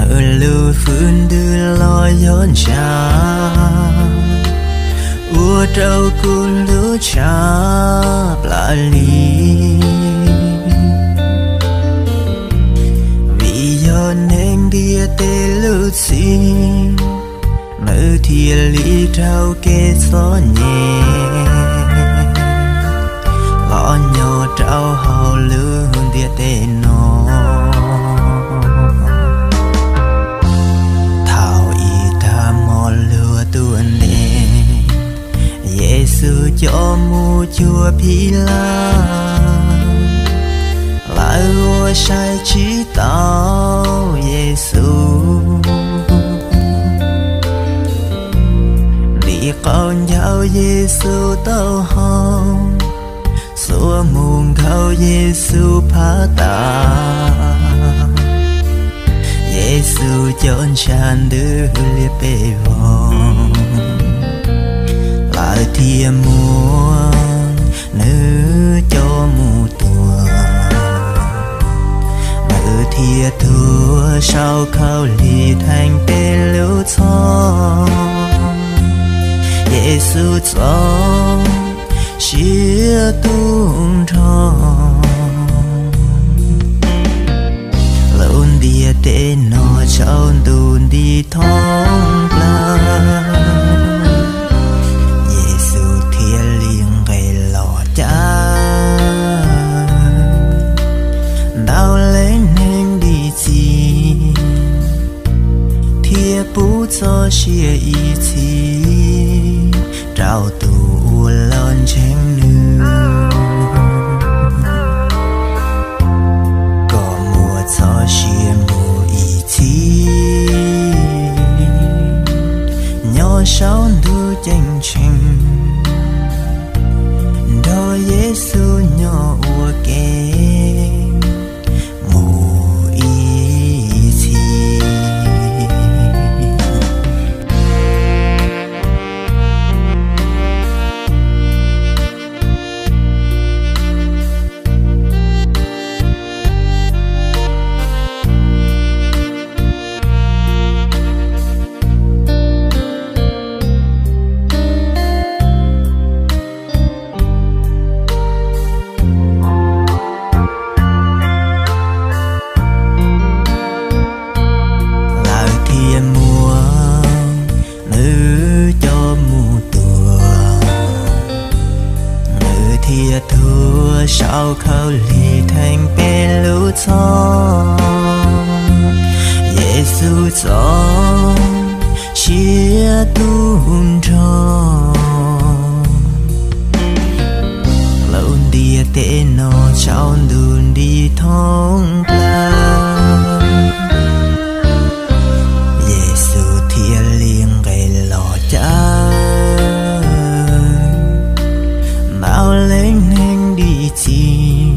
Lub hwj ntwg los yog ntshav, ua rau kuv hlub tshaj plaws li. Vim yog neeg ntiaj teb lub txim, nws thiaj li raug kev txom nyem los nyob rau hauv lub ntiaj teb no. Thaum ib tag hmo luag tuaj ntes, Yexus coj mus cuag Pilat. Lawv ua saib tsis taus Yexus, ntim qauv ncaug Yexus taub hau, xuas mus nkaug Yexus phab taw. Yexus cov ntshav ntws liab pes vog, lawv thiaj muab nws coj mus tua. Nws thiaj tuag saum khaub lig theej peb lub txhoj. Yexus txoj sia tu nrho, lub ntiaj teb no tsaus ntuj nti thoob plaws. Yexus thiaj li nqes los caij ntau leej neeg dim txim, thiab pub txoj sia ib txhis rau tus uas los ntseeg nws, kom muaj txoj sia mus ib txhis, nyob saum ntuj ceeb tsheej, nrog Yexus nyob ua ke mus ib txhis. Lawv thiaj muab nws coj mus tua, nws thiaj tuag saum khaub lig theej peb lub txhoj. Yexus txoj sia tu nrho, lub ntiaj teb no tsaus ntuj nti thoob plaws. Yexus thiaj li nqes los caij ntau leej neeg dim txim,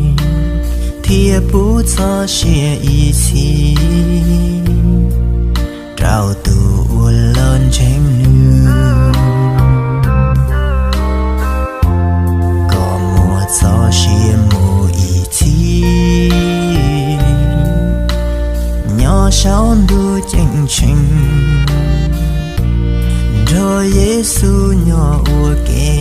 thiab pub txoj sia ib txhis rau tus uas los ntseeg nws, kom muaj txoj sia mus ib txhis, nyob saum ntuj ceeb tsheej, nrog Yexus nyob ua ke